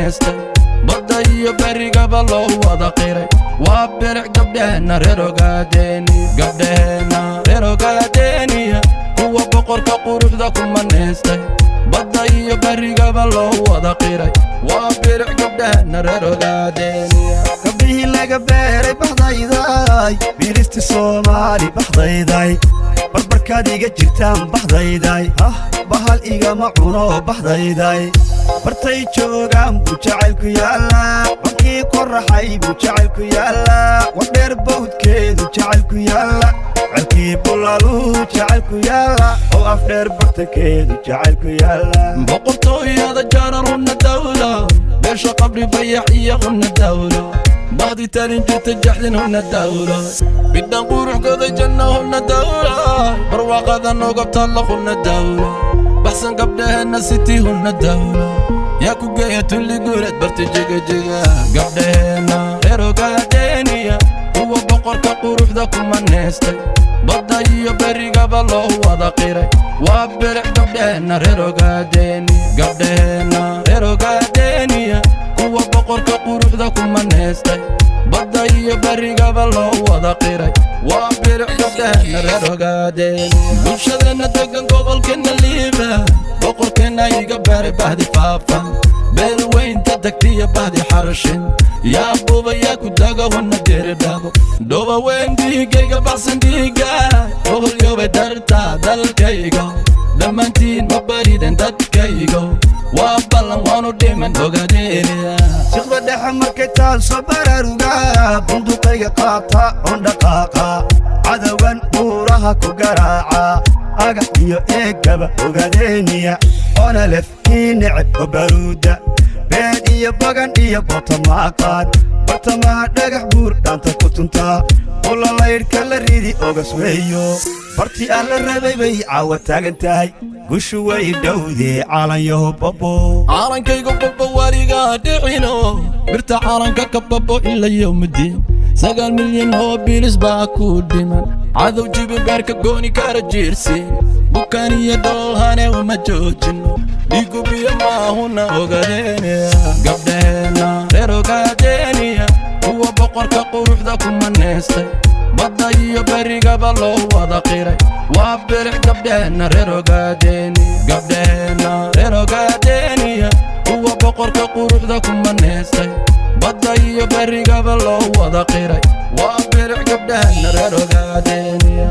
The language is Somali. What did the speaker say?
maneystay, badda iyo berrigaba loo wada qiray. Waa beric gabdheheenna reer Ogaadeeniya, gabdheheenna reer Ogaadeeniya, kuwa boqorka quruxda ku maneystay, badda iyo berrigaba loo wada qiray. Waa beric gabdheheenna reer Ogaadeeniya. Gabdhihii laga beeray baxdayday, biiristi Soomaali baxdayday, barbarkaad iga jirtaan baxdayday, hah, bahal igama cuno baxdayday. Bartay joogaan buu jacaylku yaallaa, bankii qorraxay buu jacaylku yaallaa, wadheer bawdkeedu jacaylku yaalla, celkii bulaaluu jacaylku yaalla, oo Afdheer bartankeedu jacaylku yaalla. Boqortooyada Jaarar huna dawlo, beesha Qabri Bayax iyo huna dawlo, bahdi talin jirta Jaxdin huna dawlo, bidhan qurux goday janna huna dawlo, barwaaqada nogabtalla huna dawlo, baxsan gabdhaheenna Siti huna dawlo, yaa ku geeya Tulli Guuleed barti Jigajiga. Gabdhaheenna reer Ogaadeeniya, kuwa boqorka quruxda ku maneystay, badda iyo berrigaba loo wada qiray. Waa beric gabdheheenna reer Ogaadeeniya, gabdheheenna reer Ogaadeeniya, kuwa boqorka quruxda ku maneystay, badda iyo berrigaba loo wada qiray. Waa beric gabdheheenna reer Ogaadeeniya. Bulshadeenna degan gobolkeenna Liiba, boqorkeenna iga baaray, bahdi Faafa, Beelweynta degtiya, bahdi Xarashin, yaa buba, yaa ku daga huna Diridhabo, dhoba weyn dhiigayga baxsan, dhiiga oholyoobay darta dalkaygo. Dhammaantiin ma bariden dadkaygo, waa ballan, waanu dhiman Ogaadeeniya. Siqda dhexe markay taal soo baraaruga, bunduqayga qaata oon dhaqaaqa, cadowgan buuraha ku garaaca, agax iyo eegaba Ogaadeniya, ONLF kii neceb oo baruuda, Been iyo Bagan iyo Bootomaaqaan, bartamaha Dhagax Buur dhaanta ku tuntaa, ulalaydhka la ridi ogas weeyo. Bartii aan la rabay bay caawa taagan tahay, gushu way dhowdee, caalanyaho babo. Caalankaygu babo, weligaa dhicino, birta caalanka ka babo ila yowmidiin. 9 milyan oo bilis baa ku dhiman, cadow jibin beerka gooni kara jiirsiin, Bukaan iyo Dhoohane uma joojino, dhiigubiyo maahuna Ogaadeenaya. Gabdhaheenna reer Ogaadeeniya, kuwa boqorka quruxda ku maneystay, badda iyo berrigaba loo wada qiray. Waa beric gabdhaheenna reer Ogaadeeniya, gabdhaheenna reer Ogaadeeniya, kuwa boqorka quruxda ku maneystay, badda iyo berrigaba loo wada qiray. Waa beric gabdhaheenna reer Ogaadeeniya.